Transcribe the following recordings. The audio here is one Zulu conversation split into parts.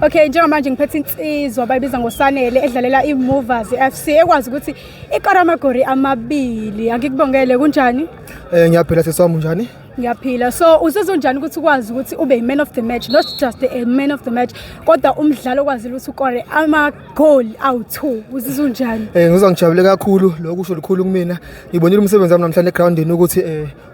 Okay, njengamanje ngiphethe insizwa bayibiza ngoSanele edlalela iMovers FC ekwazi ukuthi ikora amagoli amabili. Angikubongele, kunjani? Ngiyaphila seswami, unjani? Ngiyaphila. So uzizwa unjani ukuthi ukwazi ukuthi ube i-man of the match, not just a man of the match, kodwa umdlalo okwazile ukuthi ukore amagoli awu-2. Uzizwa unjani? Ngizwa ngijabule kakhulu, lokho kusho lukhulu kumina. Ngibonile umsebenzi wami namhlanje egroundini ukuthi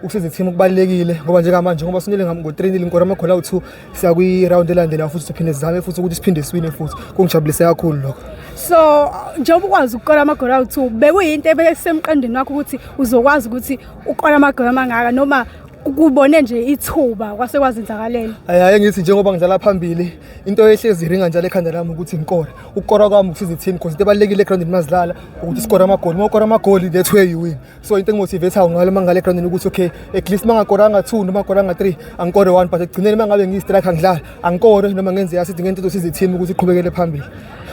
ukusiza i-team kubalulekile ngoba njengamanje ngoba sinile ngo-3 ngikora amagoli awu-2, siya kwi-round elandelayo futhi siphinde sizame futhi ukuthi siphinde siwine futhi. Kungijabulise kakhulu lokho. So njengoba ukwazi ukukora amagoli awu-2, bekuyinto ebesemqondweni wakho ukuthi uzokwazi ukuthi ukora amagoli amangaka noma kubone nje ithuba kwase kwazenzakalela? Hayi, ngithi njengoba ngidlala phambili, into ehlezi iringa njalo ekhanda lami ukuthi ngikore. Ukukora kwami ukusiza i-team because into ebalulekile egroundini mazidlala ukuthi sikore amagoli. Uma ukora amagoli, that's where you win. So into engimotivate ngalo uma ngale egroundini ukuthi okay, at least uma ngakoranga 2 noma ngakoranga 3, angikore 1, but ekugcineni uma ngabe ngiyi-striker ngidlala, angikore noma ngenze yasithi ngento ezosiza i-team ukuthi iqhubekele phambili.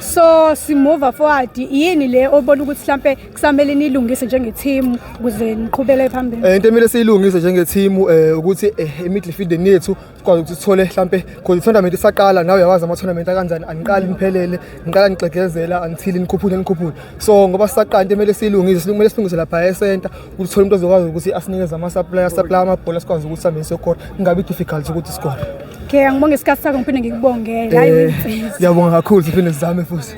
So si-move forward, yini le obona ukuthi mhlambe kusamele nilungise njenge-team ukuze niqhubele phambili? Into emele siyilungise njenge-team ukuthi i-midfield yethu sikwazi ukuthi sithole mhlambe, because i-tournament isaqala, nawe uyawazi ama-tournament akanjani, aniqali niphelele, niqala nixegezela until nikhuphule nikhuphule. So ngoba sisaqala, into emele siyilungise, kumele silungise lapha e-center ukuthi sithole umuntu ozokwazi ukuthi asinikeze ama-supply, supply amabhola, sikwazi ukuthi sihambe siyokora, kungabi difficult ukuthi sikore. Okay, angibonge isikhathi sakho, ngiphinde ngikubongele. Hayi, uyinsizwa. Ngiyabonga kakhulu, siphinde sizame futhi.